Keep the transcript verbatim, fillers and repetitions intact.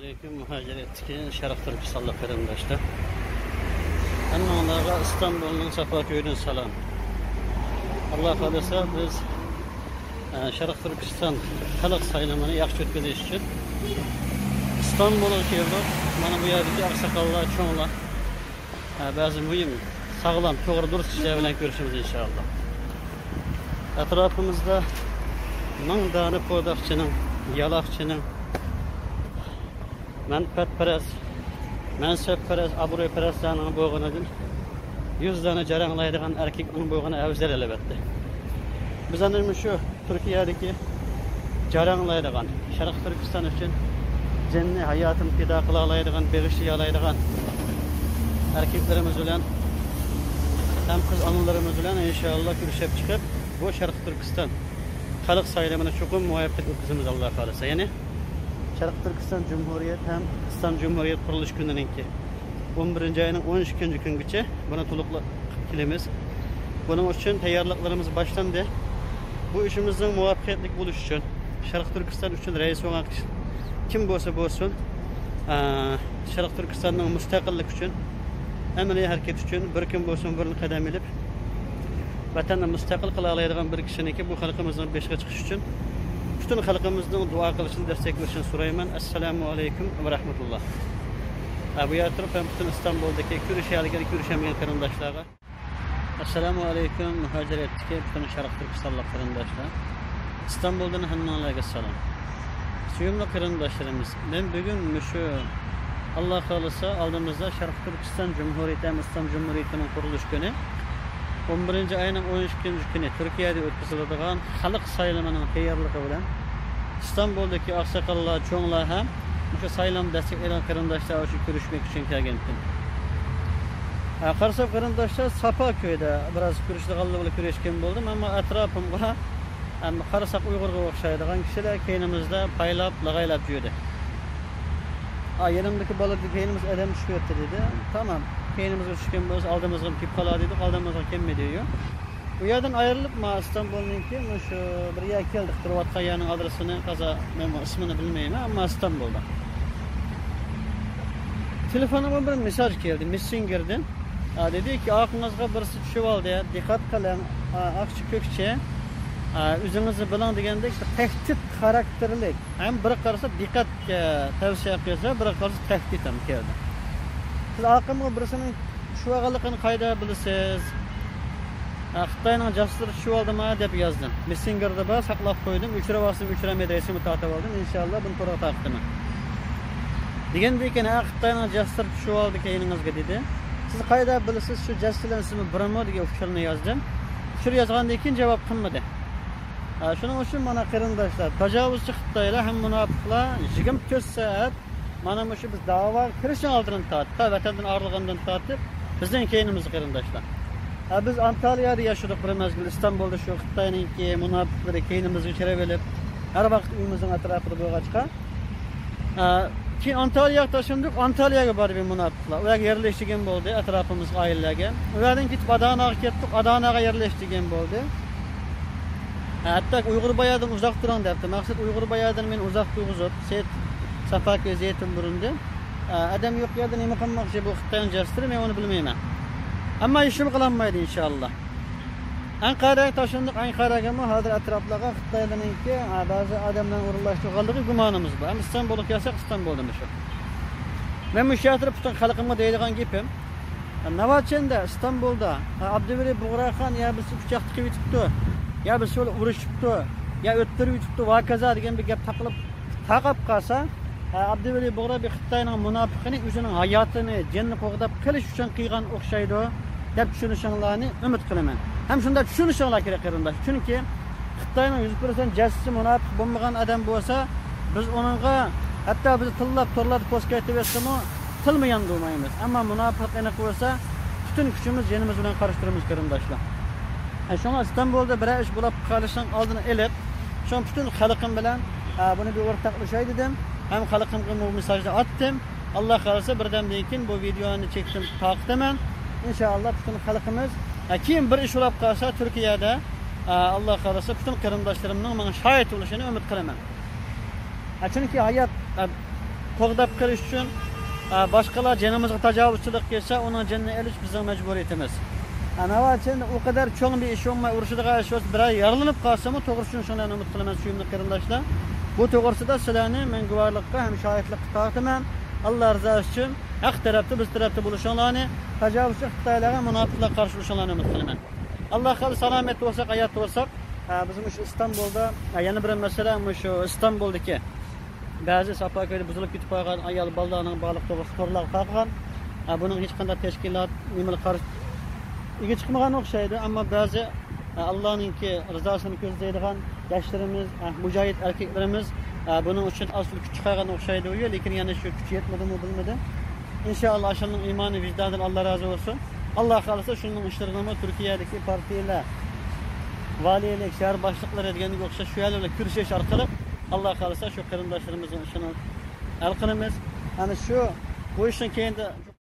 ئەسسالامۇئەلەيكۇم، مۇھاجىرەتتىكى شەرق تۈركىستانلىق قېرىنداشلار. ھەممىڭلارغا ئىستانبۇلنىڭ ساپا كۆيىدىن سالام. ئاللا خالىسا، بىز، ئە، شەرق تۈركىستان خەلق سايلىمىنى ياخشى ئۆتكۈزۈش ئۈچۈن ئىستانبۇلغا كېلىپ، مانا بۇ يەردىكى ئاقساقاللار، چوڭلار، ئە، بەزى مۇھىم، ساغلام، توغرا، دۇرۇس كىشىلەر بىلەن كۆرۈشىمىز، ئىنشائاللا. ئەتراپىمىزدا مىڭ دانە پوداقچىنىڭ، يالاقچىنىڭ، مەنپەئەتپەرەس، مەنسەپپەرەس، ئابرۇيپەرەسلەرنىڭ بولغىنىدىن يۈز دانە جاراڭلايدىغان ئەركەكنىڭ بولغىنى ئەۋزەل، ئەلۋەتتە. بىز ئەنە مۇشۇ تۈركىيەدىكى جاراڭلايدىغان، شەرقىي تۈركىستان ئۈچۈن جېنىنى، ھاياتىنى پىدا قىلالايدىغان، بېغىشلىيالايدىغان ئەركەكلىرىمىز بىلەن ھەم قىز ئانىلىرىمىز بىلەن ئىنشائاللا كۈرىشىپ چىقىپ، بۇ شەرقىي تۈركىستان خەلق سايلىمىنى چوقۇم مۇۋەپپەقىيەتلىك ئۆتكۈزىمىز، ئاللا خالىسا. يەنى شەرقىي تۈركىستان جۇمھۇرىيەت ھەم ئىسلام جۇمھۇرىيەت قۇرۇلۇش كۈنىنىڭكى ئون بىرىنچى ئاينىڭ ئون ئىككىنچى كۈنگىچە بۇنى تولۇقلاپ كېلىمىز. بۇنىڭ ئۈچۈن تەييارلىقلىرىمىز باشلاندى. بۇ ئىشىمىزنىڭ مۇۋەپپەقىيەتلىك بولۇشى ئۈچۈن، شەرقىي تۈركىستان ئۈچۈن رەئىس بولغان كىشى كىم بولسا بولسۇن، ئە، شەرقىي تۈركىستاننىڭ مۇستەقىللىكى ئۈچۈن، ئەمەلىي ھەرىكەت ئۈچۈن بىر كۈن بولسۇن بۇرۇن قەدەم ئېلىپ، ۋەتەننى مۇستەقىل قىلالايدىغان بىر كىشىنىڭكى بۇ خەلقىمىزنىڭ بېشىغا چىقىشى ئۈچۈن پۈتۈن خەلقىمىزنىڭ دۇئا قىلىشىنى، دەستەك بېرىشىنى سورايمەن. ئەسسالامۇ ئەلەيكۇم ۋە رەھمەتۇللا. ھە، بۇ يەردە تۇرۇپ ھەم پۈتۈن ئىستانبۇلدىكى كۆرۈشەلىگەن، كۆرۈشەلمىگەن قېرىنداشلارغا. ئەسسالامۇ ئەلەيكۇم، مۇھاجىرەتتىكى پۈتۈن شەرقىي تۈركىستانلىق قېرىنداشلار. ئىستانبۇلدىن ھەممىڭلارغا سالام. سۆيۈملۈك قېرىنداشلىرىمىز، مەن بۈگۈن مۇشۇ، ئاللا خالىسا، ئالدىمىزدا شەرقىي تۈركىستان جۇمھۇرىيىتى ھەم ئىسلام جۇمھۇرىيىتىنىڭ قۇرۇلۇش كۈنى، ئون بىرىنچى ئاينىڭ ئون ئىككىنچى كۈنى تۈركىيەدە ئۆتكۈزۈلىدىغان خەلق سايلىمىنىڭ تەييارلىقى بىلەن ئىستانبۇلدىكى ئاقساقاللار، چوڭلار ھەم مۇشۇ سايلام دەستەكلەيدىغان قېرىنداشلار ئۈچۈن كۆرۈشمەك ئۈچۈن كەلگەنتىم. ھە، قارىسام، قېرىنداشلار ساپا كۆيدە بىراز كۆرۈشىدىغانلار بىلەن كۆرۈشكەن بولدۇم، ئەمما ئەتراپىمغا، ئەم، قارىساق ئۇيغۇرغا ئوخشايدىغان كىشىلەر كەينىمىزدە پايلاپ، لاغايلاپ يۈردى. ئا، يېنىمدىكى بالا دېدى، كەينىمىزگە ئادەم چۈشۈپ كەتتى دېدى. تامام، كەينىمىزگە چۈشكەن بولسا ئالدىمىزغا كېلىپ قالار دېدۇق، ئالدىمىزغا كەلمىدى. ئۇ يەردىن ئايرىلىپ، ما ئىستانبۇلنىڭكى مۇشۇ بىر يەرگە كەلدۇق. تۇرۇۋاتقان يەرنىڭ ئادرېسىنى تازا مەن ئىسمىنى بىلمەيمەن، ئەمما ئىستانبۇلدا. تېلېفونۇمغا بىر مېساج كەلدى مېسسېنجېردىن. ئا، دېدىكى، ئارقىڭىزغا بىرسى چۈشۈۋالدى، دىققەت قىلىڭ، ئا، ئاقچى كۆكچى، ئا، ئۆزىڭىزنى بىلىڭ دېگەندەك بىر تەھدىت خاراكتېرلىك. ھەم بىر قارىسا دىققەتكە تەۋسىيە قىلسا، بىر قارىسا تەھدىت ھەم كەلدى. سىز ئارقامغا بىرسىنىڭ چۈشۈۋالغانلىقىنى قايدا بىلىسىز؟ ھە، خىتاينىڭ جاسۇسلىرى چۈشۈۋالدىمۇ دەپ يازدىم. مېسسېنجېردا بار، ساقلاپ قويدۇم. ئۆچۈرۈۋالسام ئۆچۈرەلمەيدۇ، ئەسلىمە تارتىۋالدىم. ئىنشاللا بۇنى تورغا تارقىتىمەن. دېگەندىن كېيىن، ھە، خىتاينىڭ جاسۇسلىرى چۈشۈۋالدى كەينىڭىزگە دېدى. سىز قايدا بىلىسىز، شۇ جاسۇس بىلەن سىزمۇ بىرمۇ دېگەن ئۇچۇرنى يازدىم. ئۇچۇر يازغاندىن كېيىن جاۋاب قىلمىدى. ھە، شۇنىڭ ئۈچۈن مانا قېرىنداشلار، تاجاۋۇزچى خىتايلار ھەم مۇناپىقلار يىگىرمە تۆت سائەت مانا مۇشۇ بىز داۋاغا كىرىشنىڭ ئالدىدىن تارتىپ، ۋەتەندىن ئايرىلغاندىن تارتىپ بىزنىڭ كەينىمىزدە قېرىنداشلار. ھە، بىز ئانتالىيەدە ياشىدۇق بىر مەزگىل، ئىستانبۇلدا شۇ خىتاينىڭكى مۇناپىقلىرى كەينىمىزگە كىرىۋېلىپ، ھەر ۋاقىت ئۆيىمىزنىڭ ئەتراپىدا بولغاچقا، ئە، كېيىن ئانتالىيەگە تاشلاندۇق. ئانتالىيەگە باردى بىر مۇناپىقلار. ئۇ يەرگە يەرلەش دېگەن بولدى ئەتراپىمىزغا ئائىلىلەرگە. ئۇ يەردىن كېتىپ ئاداناغا كەتتۇق. ئاداناغا يەرلەش دېگەن بولدى. ھەتتا ئۇيغۇر بايادىن ئۇزاق تۇرۇڭ دەپتۇ. مەقسەت ئۇيغۇر بايادىن مېنى ئۇزاق تۇرغۇزۇپ، سېيىت ساپاكى زەيتۇن بۇرۇندى. ئە، ئادەم يوق يەردە نېمە قىلماقچى بۇ خىتاينىڭ جاسۇسلىرى، مەن ئۇنى بىلمەيمەن. ئەمما ھېچنېمە قىلالمايدۇ ئىنشاللا. ئەنقەرەگە تاشلاندۇق. ئەنقەرەگىمۇ ھازىر ئەتراپلارغا خىتايلارنىڭكى، ھە، بەزى ئادەملەرنى ئورۇنلاشتۇرغانلىقى گۇمانىمىز بار. ئەمما ئىستانبۇلغا كەلسەك، ئىستانبۇلدا مۇشۇ. مەن مۇشۇ يەردە پۈتۈن خەلقىمگە دەيدىغان گېپىم، ھە، ناۋاچەندە ئىستانبۇلدا، ھە، ئابدۇۋەلى بۇغراخان يا بىرسى پىچاق تىقىۋېتىپتۇ، يا بىرسى بىلەن ئۇرۇشۇپتۇ، يا ئۆلتۈرۈۋېتىپتۇ، ۋاكازا دېگەن بىر گەپ تاقىلىپ تاقاپ قالسا، ئە، ئابدۇۋەلى بۇغرا بىر خىتاينىڭ مۇناپىقىنى ئۆزىنىڭ ھاياتىنى، جېنىنى قوغداپ قېلىش ئۈچۈن قىلغان ئوخشايدۇ، دەپ چۈشىنىشىڭلارنى ئۈمىد قىلىمەن. ھەم شۇنداق چۈشىنىشىڭلار كېرەك، قېرىنداش. چۈنكى خىتاينىڭ يۈز پىرسەنت جاسۇسى، مۇناپىق بولمىغان ئادەم بولسا، بىز ئۇنىڭغا، ھەتتا بىز تىللاپ، تورلاردا پوست كەتتىۋەتسىمۇ، تىلمۇ ياندۇرمايمىز. ئەمما مۇناپىق ئېنىق بولسا، پۈتۈن كۈچىمىز، جېنىمىز بىلەن قارشى تۇرىمىز، قېرىنداشلار. ئە، شۇڭا ئىستانبۇلدا بىرەر ئىش بولۇپ قالىشنىڭ ئالدىنى ئېلىپ، شۇڭا پۈتۈن خەلقىم بىلەن، ئە، بۇنى بىر ئورتاقلىشاي دېدىم. ھەم خەلقىمگە بۇ مېساجنى ئاتتىم. ئاللا خالىسا، بىردەمدىن كېيىن بۇ ۋىدېئونى چېكىتىم، تارقىتىمەن. ئىنشائاللا، پۈتۈن خەلقىمىز، ئە، كېيىن بىر ئىش بولۇپ قالسا، تۈركىيەدە، ئە، ئاللا خالىسا، پۈتۈن قېرىنداشلىرىمنىڭ ماڭا شاھىت بولۇشىنى ئۈمىد قىلىمەن. ئە، چۈنكى ھايات، ئە، قوغداپ قېلىش ئۈچۈن، ئە، باشقىلار جېنىمىزغا تاجاۋۇزچىلىق قىلسا، ئۇنىڭ جېنىنى ئېلىش بىزنىڭ مەجبۇرىيىتىمىز. ئە، ناۋادا ئۇ قەدەر چوڭ بىر ئىش بولماي، ئۇرۇشىدىغان ئىش بولسا، بىرەر يارىلىنىپ قالسىمۇ، توغرا چۈشىنىشىڭلارنى ئۈمىد قىلىمەن، سۆيۈملۈك قېرىنداشلار. بۇ توغرىسىدا سىلەرنى مەن گۇۋاھلىققا ھەم شاھىتلىققا تارتىمەن. ئاللا رىزاسى ئۈچۈن ھەق تەرەپتە، بىز تەرەپتە بولۇشۇڭلارنى، تاجاۋۇزچى خىتايلارغا، مۇناپىقلارغا قارشى بولۇشۇڭلارنى ئۈمىد قىلىمەن. ئاللا خالىسا سالامەت بولساق، ھايات بولساق، ئە، بىز مۇشۇ ئىستانبۇلدا، ئە، يەنە بىر مەسىلە، مۇشۇ ئىستانبۇلدىكى بەزى ساپا كۆيدە بۇزۇلۇپ كېتىپ قالغان ئايال بالىلارنىڭ بارلىق توغرىسىدا تورلارغا تارقىغان. ئە، بۇنىڭ ھېچقانداق تەشكىلات نېمىلەر قارشى ئىگە چىقمىغان ئوخشايدۇ، ئەمما بەزى، ئە، ئاللانىڭكى رىزاسىنى كۆزلەيدىغان ياشلىرىمىز، ئە، مۇجاھىد ئەركەكلىرىمىز، ئە، بۇنىڭ ئۈچۈن ئاز تولا كۈچ چىقارغان ئوخشايدۇ، لېكىن يەنە شۇ كۈچ يەتمىدىمۇ بىلمىدىم. ئىنشائاللا، ئاشۇنىڭ ئىمانى، ۋىجدانىدىن ئاللا رازى بولسۇن. ئاللا خالىسا، شۇنىڭ ئىشلىرىنىمۇ تۈركىيەدىكى پارتىيەلەر، ۋالىيلىك، شەھەر باشلىقلىرى دېگەنگە ئوخشاش شۇ يەرلەر بىلەن كۆرۈشۈش ئارقىلىق، ئاللا خالىسا، شۇ قېرىنداشلىرىمىزنىڭ ئىشىنى ھەل قىلىمىز. ئەنە شۇ، بۇ ئىشنىڭ كەينىدە